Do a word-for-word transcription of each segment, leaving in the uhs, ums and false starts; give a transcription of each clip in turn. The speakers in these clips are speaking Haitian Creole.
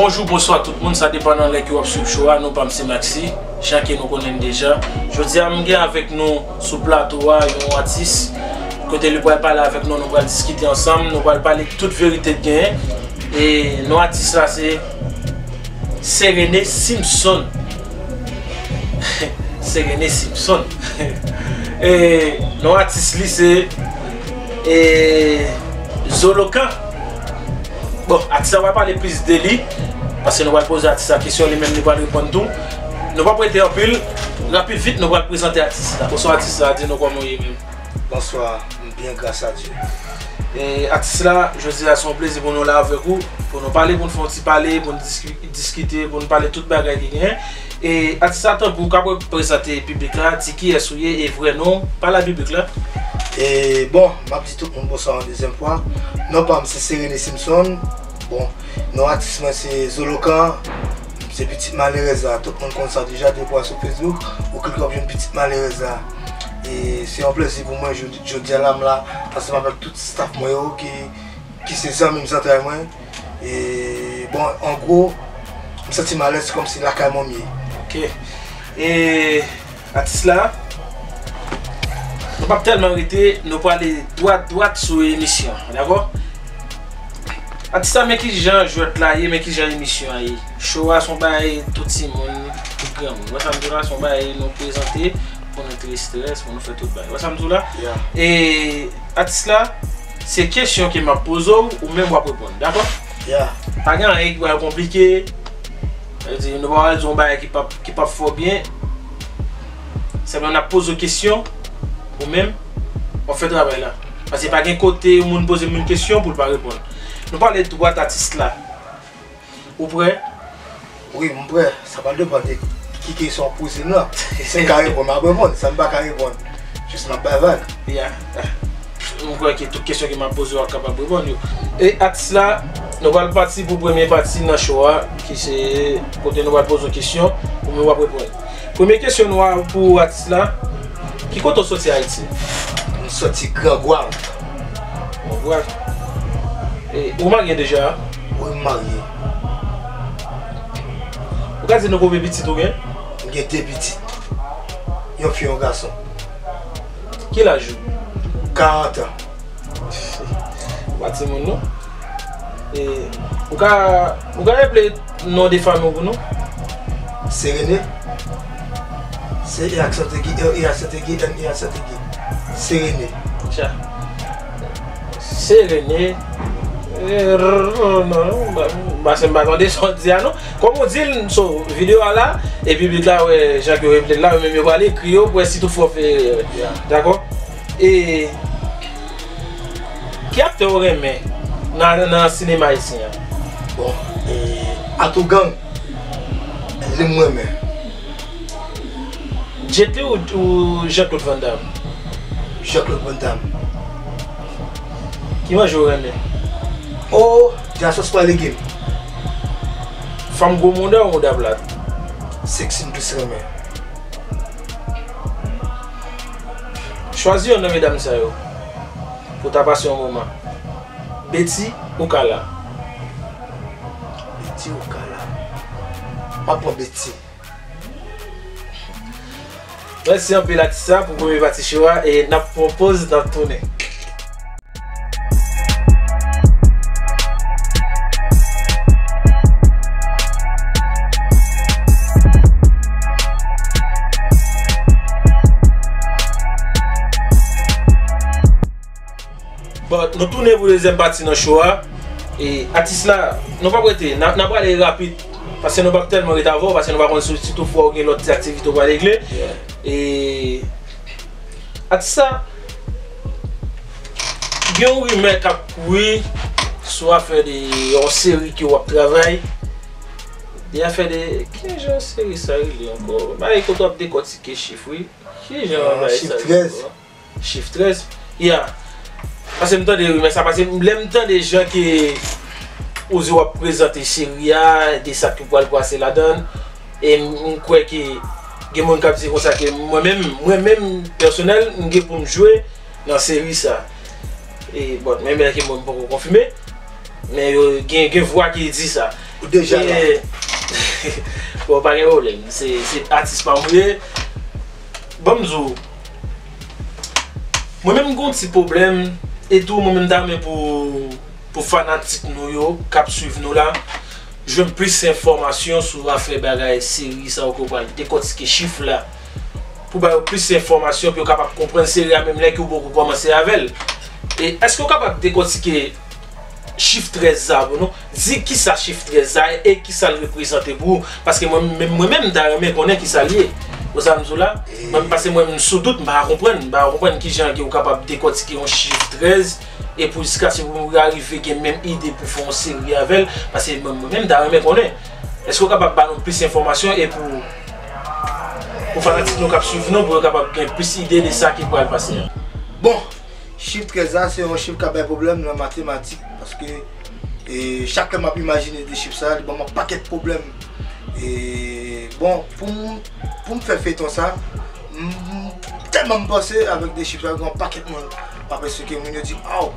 Bonjou, bonswa tout moun, sa depann nan lè ke w ap swiv show a. Non pa m se Maxi, jan ke nou konnen l deja. Jodi a, m gen avèk nou sou plato a yon atis, kote li pral pale avèk nou, nou pral diskite ansanm, nou pral pale tout verite k genyen. E non atis la se Serene Simpson. Serene Simpson. E non atis li se e Zolokan. Bon, atis la va pale plis de li, paske nou pral poze atis la kesyon, li menm li pral reponn tou. Nou p ap rete anpil, rapid vit, nou pral prezante atis la. Bonswa atis la, di nou kòman w ye menm. Bonswa, m byen, gras a Dye. E atis la, jodi a se yon plezi pou nou la avèk ou, pou nou pale, pou nou fè yon ti pale, pou nou diski-, diskite, pou nou pale tout bagay ki genyen. E atis la, tanpri w ka prezante piblik la, di kiyès ou ye e vrè non w, pale a piblik la. E bon, m ap di tout moun bonswa yon dezyèm fwa. Non pa m se Serene Simpson. Bon, non atis mwen se Zolokan. Se pitit malerèz la. Tout moun konn sa deja, depi w sou Facebook, ou klike w ap jwenn pitit malerèz la. E se yon plezi pou mwen jodi, jodi a la m la ansanm avèk tout staff mwen yo ki, ki se zanmi m, zantray mwen. E bon, an gwo, m santi m alèz kòmsi lakay mwen m ye. Ok. E atis la, nou p ap tèlman rete, nou prale dwat dwat sou emisyon, dakò? Atis la, men kijan jwèt la ye, men kijan emisyon an ye. Show a se yon bagay tout timoun, tout granmoun. Wè sa m di w la, se yon bagay nou prezante pou nou tre strès, pou nou fè tout bagay. Wè sa m di w la? Yeah. E atis la, se kesyon ke m ap poze w, ou menm w ap reponn, dakò? Yeah. Pa gen anyen ki pral konplike. Sa vle di, nou pa pral di yon bagay ki p ap, ki p ap fè w byen. Sèlman n ap poze w kesyon, ou menm, w ap fè travay la. Paske pa gen kote yon moun poze moun kesyon pou l pa reponn. Nou prale dwat atis la. Ou prè? Wi, m prè. Sa pral depann de ki kesyon w ap poze m nan. Si m ka reponn, m ap reponn. Si m pa ka reponn, jis m ap bay vag. Yeah. M kwè ke tout kesyon ke m ap poze w ap kapab reponn yo. E atis la, nou pral pati pou premye pati nan show a, ki se kote nou pral poze w kesyon, ou menm w ap reponn. Premye kesyon nou a pou atis la, ki kote w soti Ayiti? M soti Gran Gwav. Gran Gwav. E, ou marye deja? Wi, m marye. Ou ka di nou konbyen pitit ou gen? M gen de pitit. Yon fi, yon gason. Ki laj ou? Karant an. Ou pa timoun non. E, ou ka, ou ka raple non de fanmi w pou nou? Serene. Se E aksan egi, E, E aksan egi, N, E aksan egi. Serene. Tcha. Serene. E, r, r, non, non, ba, ba, se m pa tande sa w di a non. Kòm ou di l, so, videyo a la, e piblik la wè jan ke yo reple l la, yo menm yo pral ekri yo, pou wè si toutfwa w fè erè. Yeah. Dakò? E ki aktè w renmen nan, nan sinema ayisyen an? Bon, e, Atougang, li m renmen. Jet Li ou, ou Jean-Claude Van Damme? Jean-Claude Van Damme. Ki manje w renmen? O, di a sòs pwa legim. Fanm gwo mouda ou mouda plat? Seksi m plis renmen. Chwazi yonn nan medam sa yo pou ta pase yon moman. Betty ou Carla? Betty ou Carla? M ap pran Betty. Mèsi anpil atis la pou premye pati show a e n ap pran poz n ap tounen. Bon, nou tounen pou dezyèm pati nan show a. E atis la, nou p ap rete, n a, n a prale rapid. Paske nou p ap tèlman rete avè w, paske nou pa konn si, si toutfwa ou gen lòt ti aktivite ou pral regle. Yeah. E atis la, gen yon rimè k ap kouri sou afè de yon seri ke w ap travay. De afè de, ki jan seri sa rele ankò? Bagay kote w ap dekòtike chif, wi. Ki jan bagay sa rele ankò? Chif trèz. Ya. Paske m tande rimè sa, paske lè m tande jan ke ou di w ap prezante seri a, de sa ki pral pase ladan l, e m, m kwè ke gen moun k ap di konsa ke mwen menm, mwen menm, pèsonèl, m gen pou m jwe nan seri sa. E, bon, men, men ke mwen m poko konfime, men yo gen, gen vwa ki di sa. Ou deja la. Bon, pa gen pwoblèm. Se se atis pa m ou ye. Ban m di w, mwen menm m gen yon ti pwoblèm, e tou mwen menm m ta renmen pou pou fanatik nou yo k ap swiv nou la jwenn plis enfòmasyon sou afè bagay seri sa yo ke w pral dekòtike chif la, pou ba yo plis enfòmasyon pou yo kapab konprann seri a menm lè ke w poko kòmanse avè l. E èske w kapab dekòtike chif trèz sa pou nou? Di kisa chif trèz sa e kisa l reprezante pou ou, paske mwen menm mwen menm m ta renmen konnen kisa l ye. Ou sa m di w la? Mwen paske mwen m sou dout, m pa konprann, m pa konprann kijan ke w kapab dekòtike yon chif trèz e pou jiskaske pou w arive gen menm ide pou fè yon seri avè l, paske mwen mwen menm m ta renmen konnen. Èske w kapab ba nou plis enfòmasyon e pou pou fanatik nou k ap swiv nou, pou yo kapab gen plis ide de sa ki pral pase a? Bon, chif trèz la se yon chif k ap bay pwoblèm nan matematik, paske e, chak lè m ap imajine de chif sa, li ban m yon pakèt pwoblèm. E, bon, pou m pou m fè feyton sa, m m- tèlman m panse avèk de chif sa, gen yon pakèt moun m ap eksplike moun yo di, aw,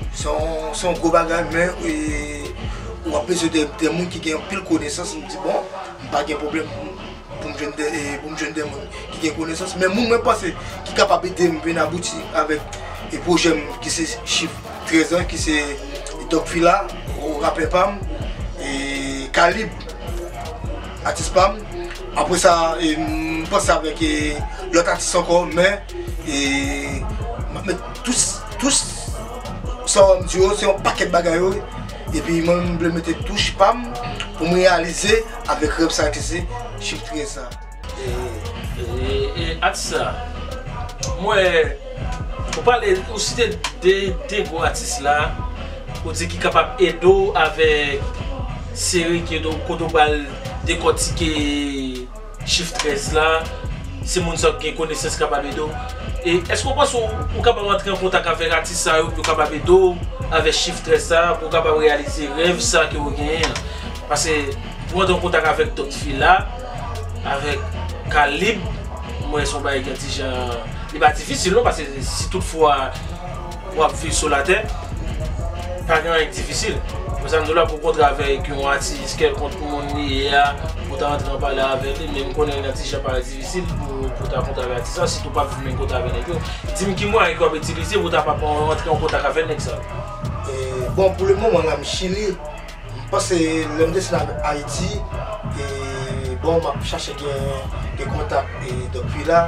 se yon se yon gwo bagay, men e, w ap bezwen de de moun ki gen anpil konesans. M di, bon, m pa gen pwoblèm pou m jwenn de e, pou m jwenn de moun ki gen konesans, men moun mwen panse ki kapab ede m vin abouti avèk e pwojè m ki se chif trèz an, ki se Doc Fila, rapè pa m, e Kalib, atis pa m. Apre sa, e, m panse avèk e, lòt atis ankò, men e, m ap met tout, tout sa w wè m di yo, se yon pakèt bagay yo. Epi mwen, m vle mete touch pa m pou m reyalize avèk rèv sa ki se chif trèz sa. E, e, atis sa, mwen, ou pale, ou site de, de gwo atis la, ou di ki kapab ede w avèk seri ke do, kote w pral dekòtike chif trèz la, se moun sa k gen konesans kapab ede w. E èske w panse w, ou kapab antre an kontak avèk atis sa yo, pou yo kapab ede w avèk chif trèz sa, pou w kapab reyalize rèv sa ke w genyen an? Paske pou antre an kontak avèk Doc Fila, avèk Kalib, mwen se yon bagay ki yon ti jan, li pa difisil non, paske si toutfwa w ap viv sou latè, pa gen anyen k difisil. Mwen sa m di w la, pou kontre avèk yon atis, kèlkonk moun li ye a, pou ta antre an pale avèk li, men m konnen li yon ti jan parèt difisil pou pou ta kontre avèk atis la, sitou w p ap viv menm kote avèk nèg yo. Di m ki mwayen ke w ap itilize pou w ta pa antre an kontak avèk nèg sa yo? E, bon, pou le moman la, m Chili. M panse lè m desann avèk Ayiti, e, bon, m ap chache gen, gen kontak e, Doc Fila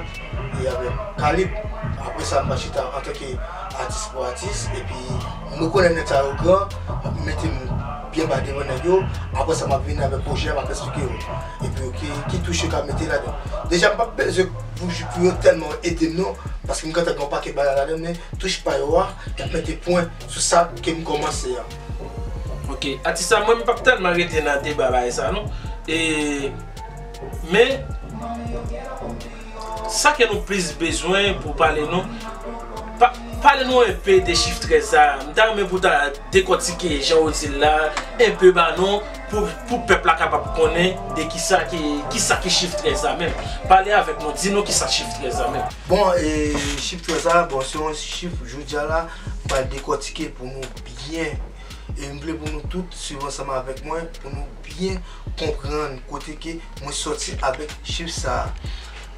e avèk Kalib. Apre sa, m pral chita antanke atis pou atis, epi m rekonèt nèg sa yo gran, m ap mete m byen ba devan nèg yo. Apre sa, m ap vini avèk pwojè, m ap eksplike yo. Epi yo ki, ki touch yo ka mete ladan. Deja, m p ap bezwen pou, pou yo tèlman ede m non, paske m gentan gen yon pakèt bagay ladan, men touch pa yo a, y ap mete pwen sou sa ke m kòmanse a. Ok, atis sa, mwen m p ap tèlman rete nan deba bagay sa non. E, men, sa ke nou plis bezwen pou pale nou, pa, pale nou enpe de chif trèz sa. M ta renmen pou ta dekòtike jan ou di l la, enpe ba nou, pou, pou pèp la kapab konnen de kisa ki, kisa ki chif trèz sa menm. Pale avèk nou, di nou kisa chif trèz sa menm. Bon, e chif trèz sa, bon, se yon chif, jodi a la, m pral dekòtike pou nou byen. E m vle pou nou tout swiv ansanm avèk mwen, pou nou byen konprann kote ke mwen sòti avèk chif sa a.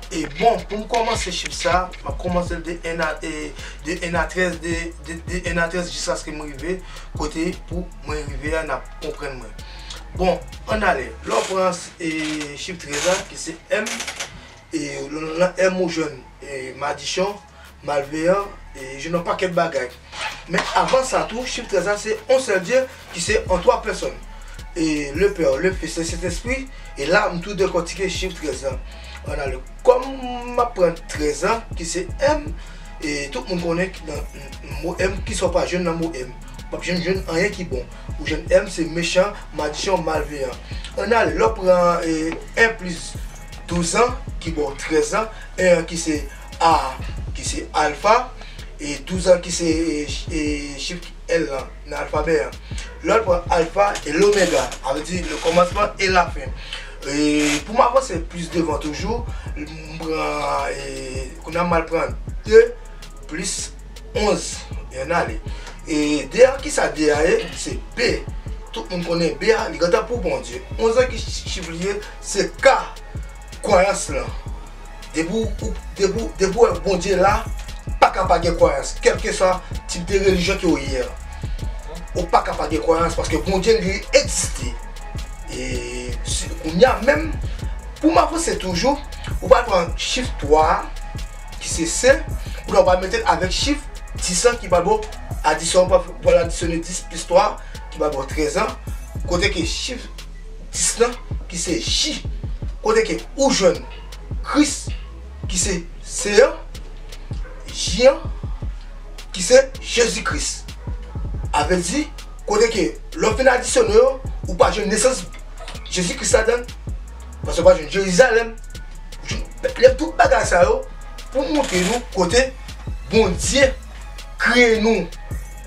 E bon, pou m kòmanse chif sa a, m ap kòmanse l de en a, e, de en a trèz, de, de, de en a trèz jiskaske m rive kote pou mwen rive a, n ap konprann mwen. Bon, ann ale. Lè w pran e, chif trèz la, ki se M, e, nan M ou jwenn e, madichon, malveyan, e jwenn yon pakèt bagay. Men avan sa tou, chif trèz la se yon sèl Dye ki se an twa pèsòn. E le Pè, le Fis, le Sentespri, e la m tou dekòtike chif trèz la. Ann ale. Kòm m ap pran trèz la, ki se M, e tout moun konnen ki nan mo M, kisa w pa jwenn nan mo M. W ap janm jwenn anyen ki bon. Ou jwenn M se mechan, madichon, malveyan. Ann ale, lè w pran e, en plis douz an, ki ba w trèz an, en an ki se A, ki se alfa, e douz an ki se e, e, chif L lan nan alfabè an. Lè w pran alfa e lomega, sa vle di le commencement et la fin. E pou m avanse plis devan toujou, m pran, e, kounye a m al pran de plis onz, e ann ale. E de a, kisa de a ye? Se P. Tout moun konnen B a, li gentan pou Bondye. Onz lan ki chif li ye, se K, kwayans lan. Depi w, depi w, depi w wè Bondye la, pa ka pa gen kwayans. Kèlkeswa tip de relijyon ke w ye a, ou pa ka pa gen kwayans paske Bondye li egziste. E si, kounye a menm, pou m avanse toujou, ou pral pran chif twa a, ki se C, ou pral mete l avèk chif dis lan ki pral ba w adisyon, ou pral adisyone dis plis twa ki pral ba w trèz lan, kote ke chif dis lan ki se J, kote ke ou jwenn Kris ki se C an, J an ki se Jezi Kris. A vle di, kote ke lè w fin adisyone yo, ou pa jwenn nesans Jezi Kris ladan l, paske w pa jwenn Jerizalèm, lè tout bagay sa yo pou montre nou kote Bondye kreye nou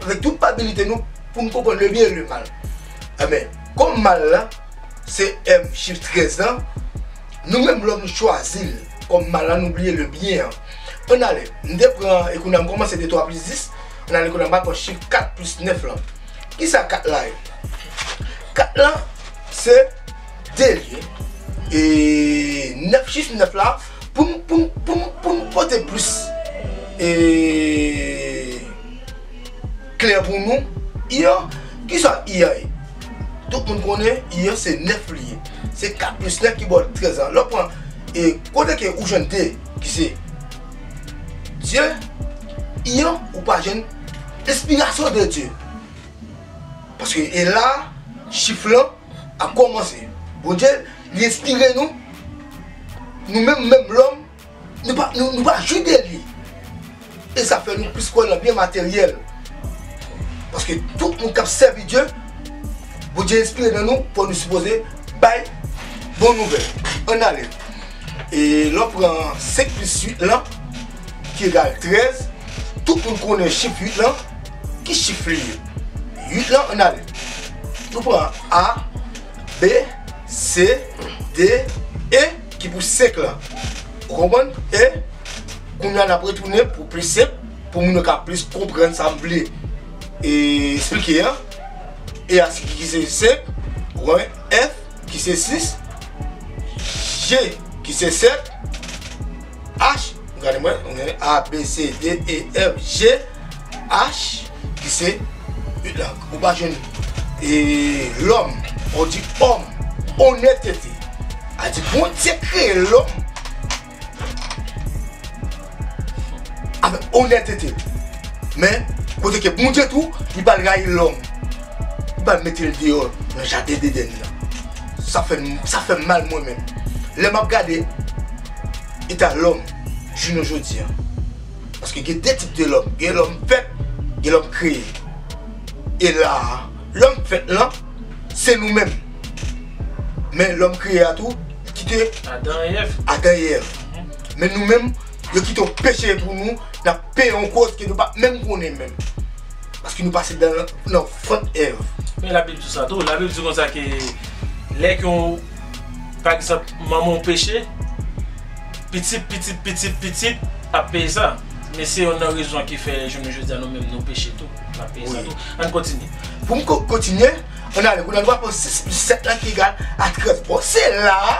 avèk tout abilite nou pou nou konprann le byen e le mal. Amen. Kòm mal la, se M chif trèz lan, nou menm lòm nou chwazi l. Kòm mal la, nou bliye le byen an. Ann ale, m te pran, e kounye a m kòmanse de twa plis dis, ann ale kounye a m pral pran chif kat plis nèf lan. Kisa kat la ye? Kat lan, se de li ye. E nèf, chif nèf la, pou n, pou n, pou n, pou n pote plis, e, klè pou nou, I an, kisa I an ye? Tout moun konnen I an se nèf li ye. Se kat plis nèf ki ba w trèz lan. Lè w pran, e, kote ke ou jwenn de, ki se Dye, I an, ou pa jwenn enspirasyon de Dye. Paske e la, chif lan ap kòmanse. Bondye, li enspire nou, nou menm, menm lòm, nou pa, nou, nou pa jwi de li. E sa fè nou plis kwè nan byen materyèl. Paske tout moun k ap sèvi Dye, Bondye enspire nan nou pou nou sipoze bay bon nouvèl. Ann ale. E lè w pran senk plis uit lan, ki egal trèz, tout moun konnen chif uit lan, ki chif li ye? Uit lan, ann ale. Nou pran A, B, C, D, E, ki pou senk lan. Ou konprann? E kounye a n ap retounen pou plis senp, pou moun yo ka plis konprann sa m vle, e, esplike an. E a ki se senk, ou konnen F ki se sis, G ki se sèt, H, gade mwen, nou gen A, B, C, D, E, F, G, H, ki se uit lan. Ou pa jwenn, e, lòm, ou di òm, onètete. A di Bondye kreye lòm avèk onètete. Men, kote ke Bondye tou, li pral rayi lòm. Li pral mete l deyò nan jaden Edenn nan. Sa fè m, sa fè m mal mwen menm. Lè m ap gade eta lòm jounen jodi a. Paske gen de tip de lòm. Gen lòm fèt, gen lòm kreye. E la a, lòm fèt lan, se nou menm. Men lòm kreye a tou, kite Adan e Èv. Adan e Èv. Men nou menm, yo kite yon peche pou nou, n ap peye yon kòz ke nou pa menm konnen menm. Paske nou pase nan, nan vant Èv. Men Labib di sa tou. Labib di konsa ke lè ke yon, pa egzanp, manman w peche, pitit, pitit, pitit, pitit ap peye sa. Men se yonn nan rezon ki fè jounen jodi a nou menm nou peche tou. N ap peye sa tou. Ann kontinye. Pou m ko-, kontinye, ann ale. Kounye a nou va pran sis plis sèt lan ki egal a trèz. Bon, se la a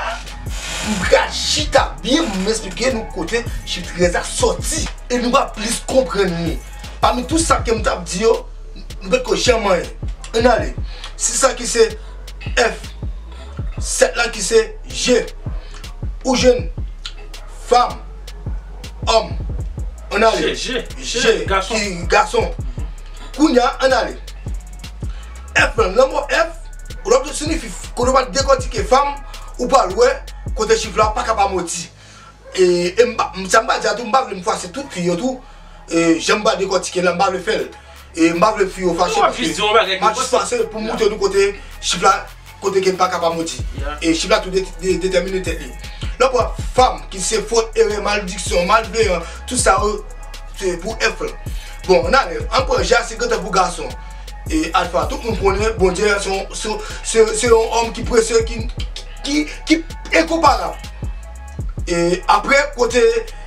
m pral chita byen pou m esplike nou kote chif trèz la sòti. E nou va plis konprann li. Pami tout sa ke m t ap di yo, nou poko janm anyen. Ann ale. Sis lan ki se F, sèt lan ki se G. Ou jwenn fanm, òm. Ann ale. G, G, G, gason. Ki gason. Kounye a, ann ale. F lan, lanmò F, ou lòt siyifi, kote w pral dekòtike fanm, ou pral wè kote chif la pa kapab moti. E, e m pa, sa m pa di a tou, m pa vle m fwase tout fi yo tou. E, jan m pa dekòtike la, m pa vle fè l. E, m pa vle fi yo fache paske m ap jis pase pou m montre nou kote chif la, kote ke l pa kapab moti. E chif la tou de-, de-, detèmine tèt li. Lè w pran fanm, ki se fot, erè, malediksyon, malveyan, tout sa yo, se pou F lan. Bon, ann ale, ann pran G a, se gentan pou gason. E alfa, tout moun konnen Bondye se yon, se, se, se yon òm ki presye, ki, ki, ki enkonparab. E apre, kote,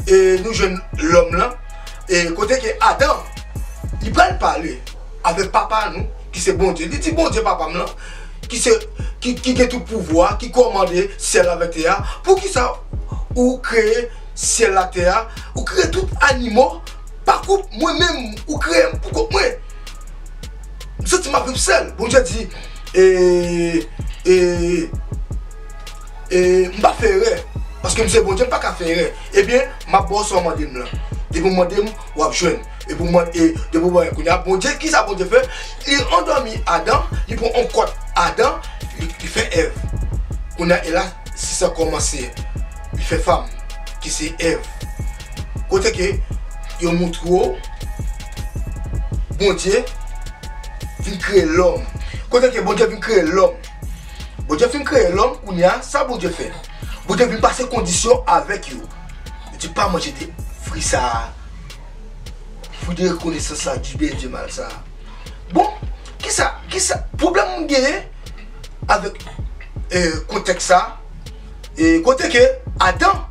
e, nou jwenn lòm lan, e kote ke Adan, li pral pale avèk papa nou, ki se Bondye. Li di, Bondye papa m lan, ki se, ki, ki gen tout pouvwa, ki kòmande syèl avèk tè a, poukisa ou kreye syèl la, tè a, ou kreye tout animo pa kont mwen menm, ou kreye m pou kont mwen. M santi m ap viv sèl. Bondye di, e, e, e, m pa fè erè. Paske m se Bondye, m pa ka fè erè. Ebyen, m ap ba w sa w mande m lan. Depi w mande m, w ap jwenn. Depi w mande, e, depi w mande, kounye a, Bondye, kisa Bondye fè? Li andòmi Adan, li pran yon kòt Adan, li, li fè Èv. Kounye a, e la, se sa kòmanse. Li fè fanm, ki se Èv. Kote ke yo montre w, Bondye vin kreye lòm. Kote ke Bondye vin kreye lòm. Bondye fin kreye lòm, kounye a, sa Bondye fè? Bondye vin pase kondisyon avèk yo. Li di, pa manje de fwi sa a. Fwi de rekonesans sa a, du bien et du mal sa a. Bon, kisa, kisa, pwoblèm m genyen avèk, e, kontèks sa a, e, kote ke Adan,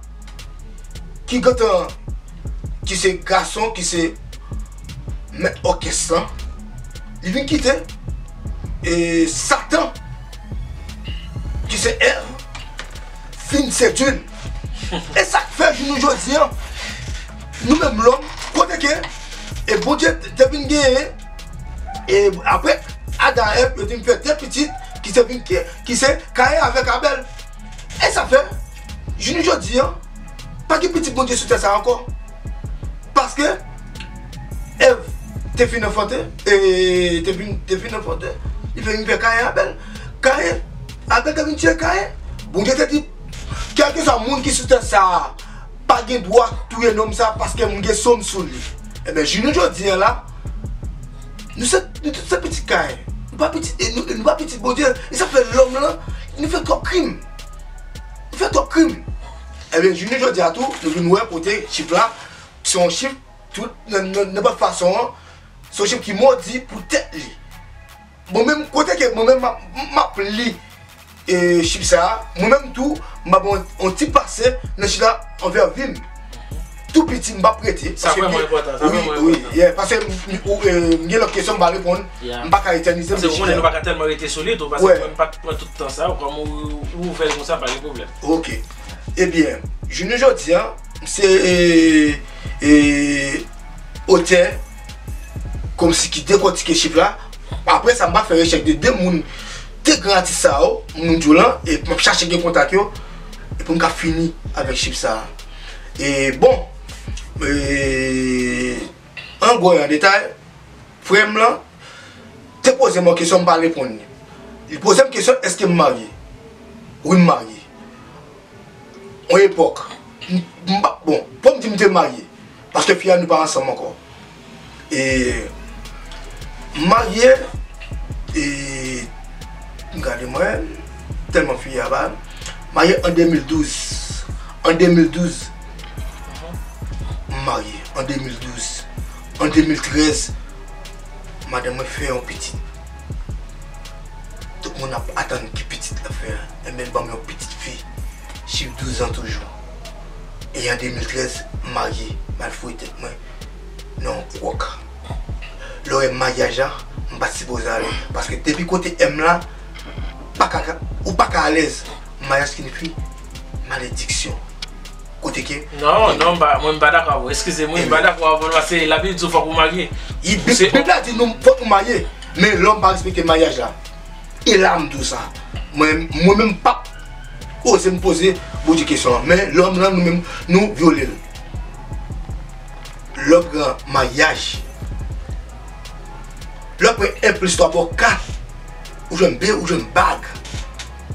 ki gentan, ki se gason, ki se mèt òkès lan, li vin kite, e, Satan, ki se Èv, fin sedui l. E sa k fè jounen jodi a, nou menm lòm, kote ke, e Bondye te vin genyen, e apre Adan ak Èv, yo te vin fè de pitit, ki se vin, ki, ki se Kayen avèk Abèl. E sa fè, jounen jodi a, pa gen pitit Bondye sou tè sa a ankò. Paske Èv te fin anfante, e te fin, te fin anfante, li fè vin fè Kayen Abèl. Kayen, Abèl te vin tiye Kayen. Bondye te di, kèlkeswa moun ki sou tè sa a, pa gen dwa touye nonm sa a paske m gen so m sou li. Ebyen, jounen jodi a la, nou se, nou tout se pitit Kayen. Nou pa pitit, e nou, nou pa pitit Bondye. E sa fè lòm lan, nou fè twòp krim. Nou fè twòp krim. Ebyen, jounen jodi a tou, nou vin wè kote chif la, se yon chif, tout, nan, nan, nenpòt fason an, se yon chif ki modi pou tèt li. Bon, menm kote ke, mwen menm, m ap, m ap li, e, chif sa a, mwen menm tou, m ap yon, yon ti pase nan chif la anvè vi m. Tou piti, m p ap rete. Sa vrèman enpòtan, sa vrèman enpòtan. Wi, wi, yeah, paske m, m, ou, e, m gen lòt kesyon m pa reponn, m pa ka etènize m. Paske ou konnen nou pa ka tèlman rete sou li tou, paske mwen m pa t pran tout tan sa a, kòm ou, ou ouvè l konsa, pa gen pwoblèm. Ok. Ebyen, jounen jodi a, m se, e, e, otè, kòmsi ki dekòtike chif la. Apre sa, m pa fè rechèch de de moun, de gran atis sa yo, moun di w lan, e m ap chache gen kontak yo, e pou m ka fini avèk chif sa a. E bon, e, an gwo e an detay, frè m lan te poze m yon kesyon, m pa reponn li. Li poze m kesyon, èske m marye? Wi, m marye. Yon epòk, m, m pa, bon, pou m di m te marye, paske fi a nou pa ansanm ankò. E, m marye, e, m gade mwen, tèlman fi a ba, m marye an de mil douz. An de mil douz, m marye, an de mil douz. An de mil trèz, madanm mwen fè yon pitit. Tout moun ap atann ki pitit l ap fè a. Enben, l ban m yon pitit fi. Chif douz an toujou. E an de mil trèz, m marye, m al foure tèt mwen nan yon kwòk. Lè w wè maryaj la, m pa t sipoze ale. Paske depi kote M la, pa ka, ou pa ka alèz. Maryaj ki siyifi malediksyon. Kote ke... Non, non, m pa, mwen m pa dakò avè w. Eskize m, wi, m pa dakò avè w, paske Labib di w fòk ou marye. Bib la di nou fòk nou marye. Men lòm pa respekte maryaj la. E la m di w sa. Mwen, mwen menm m p ap oze m poze Bondye kesyon an. Men lòm lan, nou menm, nou vyole l. Lè w pran maryaj, lè w pran en plis twa ba w kat, ou jwenn be, ou jwenn bag.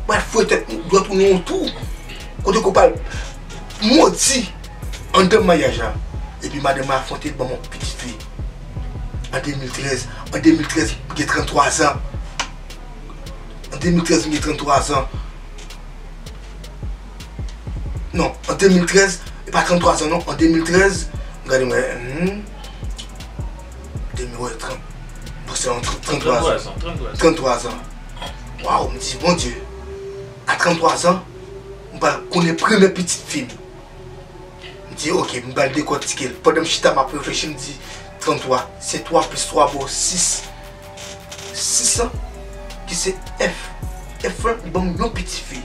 Ou al foure tèt dwèt ou nan yon twou. Kote ke w pral modi anndan maryaj la. Epi madanm mwen afwonte l ban m yon pitit fi. An de mil trèz, an de mil trèz, m gen tranntwa zan. An de mil trèz, m gen tranntwa zan. Non, an de mil trèz, e pa tranntwa zan non, an de mil trèz, gade mwen, hmm, de mil, wè, trant, bon, se an trant, tranntwa zan. Tranntwa zan, tranntwa zan. Tranntwa zan. Waw, m di, Bondye, a tranntwa zan, m pral konnen premye pitit fi m. M di, ok, m pral dekòtike l. Pandan m chita, m ap reflechi, m di, tranntwa, se twa plis twa ba w sis. Sis an, ki se F. F lan, li ban m yon piti fi.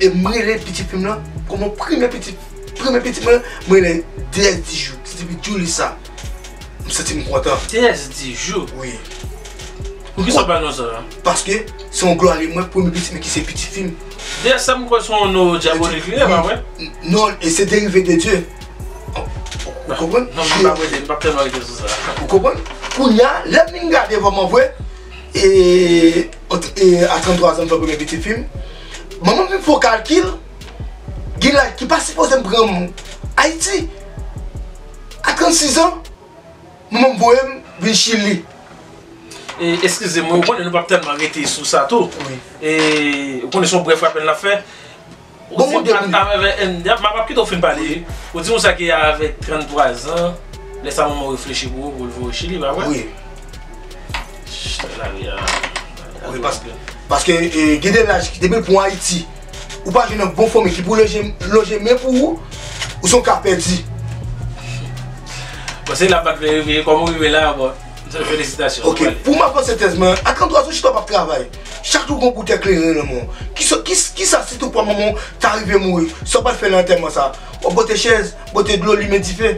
E m rele piti fi m lan, kòman premye piti, premye piti mwen, mwen rele D S Dijou, ki se depi Julissa. M santi m kontan. D S Dijou? Wi. Poukisa w ba non sa a? Paske se yon glwa li mwen, premye piti mwen ki se piti fi m. D S sa m kwè se yon non dyabolik li ye, pa vre? Non, e se derive de Dye. Ou konprann? Non, m pa prete, m p ap tèlman rete sou sa. Ou konprann? Kounye a, lè m vin gade vrèman vre, e, ant, e, a tranntwa zan m fè premye piti fi m, manman m vin fè yon kalkil, gen laj ki pa sipoze m pran m Ayiti. A trannsis an, manman m voye m vin Chili. E, eskize mwen, ou konnen nou p ap tèlman rete sou sa tou. Wi. E, ou konnen se yon brèf rapèl n ap fè. Ou di m pa avè, m ap kite w fin pale. Ou di m sa ki avèk tranntwa zan, lè sa manman w reflechi pou ou, pou l voye w Chili, pa vre? Wi. Ch, lavi a. Wi, paske, paske, e, gen de laj ki depi l pran Ayiti, ou pa jwenn yon bon fanmi ki pou loje, loje men pou ou, ou se yon ka pèdi. Bon, se la m pa t vle rive, kòm ou rive la, bon, felisitasyon. Ok, pou m avanse tèz mwen, a tranntwa zan, chita w p ap travay. Chak jou gon boutèy kleren nan men w. Kisa, kis, kisa si toutfwa manman w ta rive mouri? Sa w pral fè nan antèman sa? W ap bwote chèz, bwote dlo, limen dife.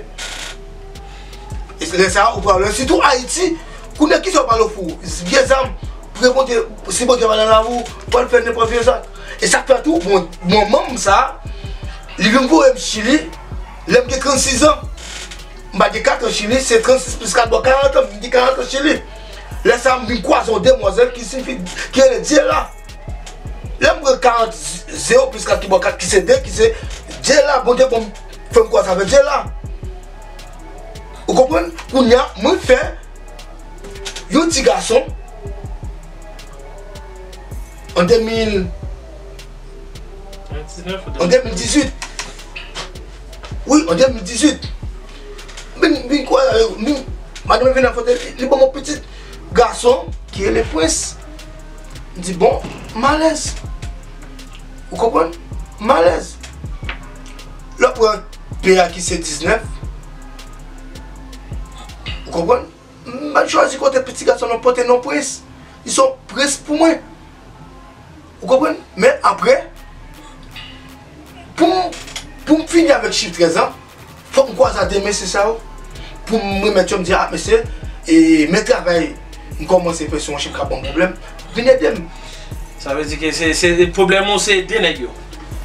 E lè sa a, ou pral wè. Sitou Ayiti, kounye a kisa w pral ofri w? Vye zam, priye Bondye, si Bondye pa nan lavi w, w pral fè nenpòt vye zak. E sa k fè tou, bon, bon, manman m sa, li vin voye m Chili, lè m gen trannsis zan. M pa gen kat an Chili, se trannsis plis kat, bon, karant an, m gen karant an Chili. Lè sa a, m vin kwaze yon demwazèl ki siyifi, ki rele Dyela. Lè m pran karant, zewo plis kat ki ba w kat, ki se de, ki se Dyela, Bondye bon, fè m kwaze avèk Dyela. Ou konprann? Kounye a, mwen fè yon ti gason an de mil, an de mil dizuit. Wi, an de mil dizuit. Vin, vin kwè, vin, madanm vin afwonte li, li ban m yon pitit gason ki rele Prince. M di, bon, m alèz. Ou konprann? M alèz. Lè w pran P a ki se diznèf. Ou konprann? M pa chwazi kote pitit gason nan pote non Prince. Li se yon Prince pou mwen. Ou konprann? Men apre, pou m, pou m fini avèk chif trèz lan, fòk m kwaze a de men se sa yo. Pou m remèt yo, m di, a, mesye, e, men travay m kòmanse fè sou yon chif k ap ban m pwoblèm. Vin ede m. Sa vle di ke se, se pwoblèm ou, se de nèg yo.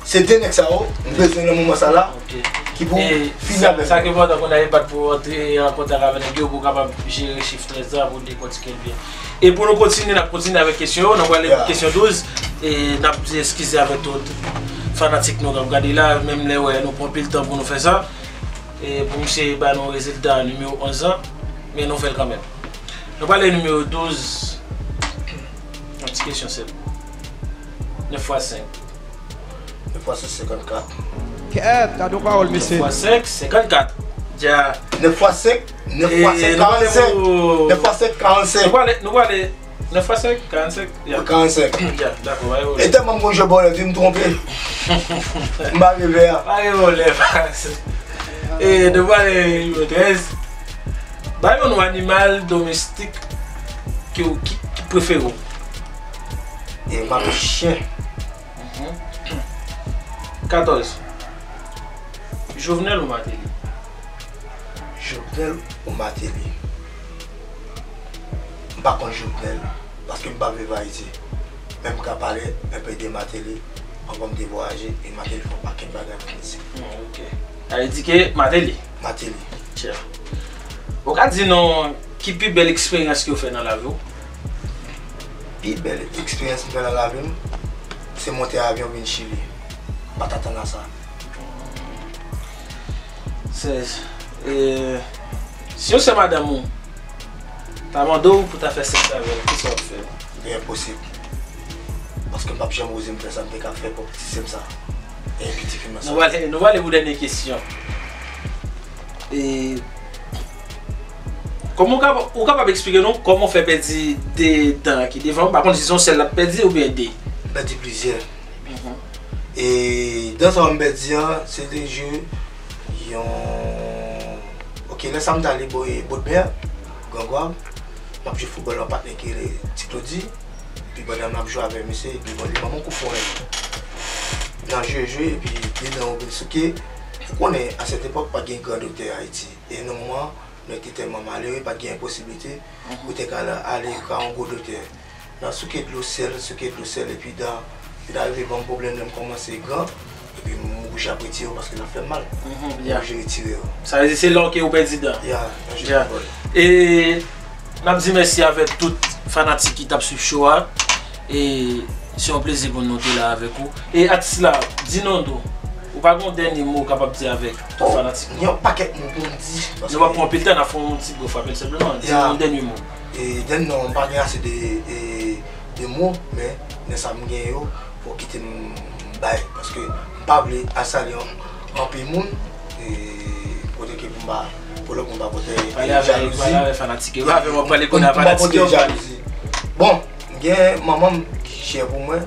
Se de nèg sa yo, m bezwen nan moman sa la, ki pou fini avèk yo. Sa ki enpòtan, kounye a, e bat pou w antre an kontak avèk nèg yo, pou w kapab jere chif trèz la, pou w dekòtike l byen. E pou nou kontinye, n ap kontinye avèk kesyon yo. Nou prale pou kesyon douz. E n ap di eskize avèk tout fanatik nou k ap gade la, menm lè wè nou pran anpil tan pou nou fè sa. E pou misye ba nou rezilta nimewo onz lan, men nou fè l kanmenm. Nou prale nimewo douz. Yon ti kesyon senp. Nèf fwa senk. Nèf fwa senk, senkannkat. Kèt, gade yon pawòl, mesye. Nèf fwa senk, senkannkat. Dja. Nèf fwa senk, nèf fwa senk, karannsenk. Nèf fwa senk, karannsenk. Nou prale, nou prale. Nèf fwa senk, karannsenk. Ya. Karannsenk. Ya, dakò, pa gen pwoblèm. E tèlman m konn jwe bòlèt, wi, m twonpe. M pa gen vè a. Pa gen pwoblèm. E, nou prale nimewo trèz. Ba yon non animal domestik ki, ki, ki prefere w. E m ap chen. Mhm. Katòz. Jovenel ou Martelly? Jovenel ou Martelly? M pa konn Jovenel, paske m pa viv Ayiti. Men m ka pale enpe de Martelly, anvan m te vwayaje, e Martelly fè yon pakèt bagay pou mizik. Hmm, ok. Sa vle di ke Martelly? Martelly. Tya. Ou ka di nou ki pi bèl eksperyans ke w fè nan lavi w? Pi bèl eksperyans m fè nan lavi m, se monte avyon vin Chili. M pa t atann a sa. Se, e, si yon sè madanm ou ta mande w pou ta fè sèks avè l, kisa w ap fè? Li enposib. Paske m p ap janm oze m fè sa m te ka fè pou ti sè m sa. E piti fi m sa. Nou prale, nou prale pou dènye kesyon. E, kòman w kab-, ou kapab eksplike nou kòman w fè pèdi de dan ki devan w? M pa konn si se yon sèl l ap pèdi oubyen de. M pèdi plizyè. Mhm. E dan sa yo m pèdi an, se te jou yon, ok, lè sa m t ale bò, e, Bòdmè, Gran Gwav, M ap jwe foutbòl an patnè ki rele Ti Claudy. Epi pandan m ap jwe avè misye, epi bon, li ban m yon kout fwon nan jwe, jwe, epi dedan yo vin souke. Ou konnen, a sèt epòk, pa t gen gran doktè Ayiti. E nan moman, nou te tèlman malere, pa t gen posiblite pou te ka ale ka yon gwo doktè. Nan souke dlo sèl, souke dlo sèl, epi dan, epi nan rive ban m pwoblèm lè m kòmanse gran, epi m oblije ap retire yo paske l ap fè m mal. M oblije retire yo. Sa vle di se lè ke ou pèdi dan. Ya, nan jwe foutbòl. E n ap di mèsi avèk tout fanatik ki t ap swiv show a. E se yon plezi pou nou te la avèk ou. E atis la, di nou tou. Ou pa gen yon dènye mo ou kapab di avèk tout fanatik nou? Gen yon pakèt mo pou m di. Nou pa pran anpil tan, n ap fè yon ti brèf apèl senpleman. Di yon dènye mo. E dènye non, m pa gen ase de, e, de mo, men nan sa m gen yo, fò kite m bay. Paske m pa vle asali anpil moun, e, kote ke pou m pa, pou lòt moun pa pote jalouzi. Pale avè fanatik yo. Pale avè mwen, pale kounye a, fanatik yo. Bon, m gen manman m ki chè pou mwen.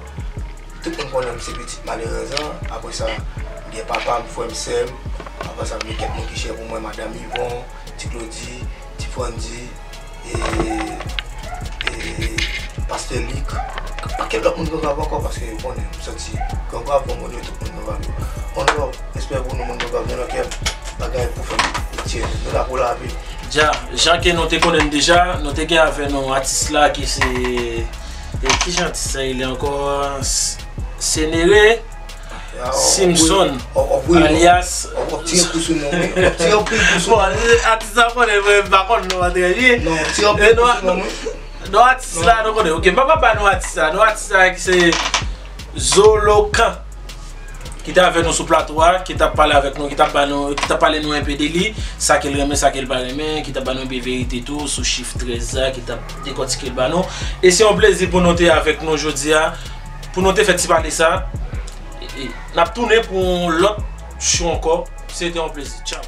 Tout moun konnen m se pitit malerèz lan. Apre sa, m gen papa m, frè m, sè m. Apre sa, m gen kèk moun ki chè pou mwen, madanm Yvon, Ti Claudy, Ti Frandy, e, e, pastè Lik. Pakèt lòt moun ki grav ankò paske ou konnen, m santi gran grav bon moun yo, tout moun grav yo. On love, respè pou nou moun grav yo nan kè m. Bagay pou fè m pitye. Nou la pou lavi. Dja, jan ke nou te konnen deja, nou te gen avè nou atis la ki se, e, ki jan atis la rele ankò? S-, Senere Simpson, alyas. W ap tire kou sou non, wi. W ap tire anpil kou sou non. Bon, atis la konnen, mwen, m pa konn non an trè byen. Non, w ap tire anpil kou sou non, wi. Non, atis la, nou konnen. Ok, m pa ba non atis la. Non atis la ki se Zolokan, ki te avè nou sou plato a, ki t ap pale avèk nou, ki t ap ba nou, ki t ap pale nou enpe de li, sa ke l renmen, sa ke l pa renmen, ki t ap ba nou enpe verite tou sou chif trèz la, ki t ap dekòtike l ba nou. E se yon plezi pou nou te avèk nou jodi a, pou nou te fè ti pale sa. E, e, n ap tounen pou yon lòt show ankò. Se te yon plezi. Tchaw.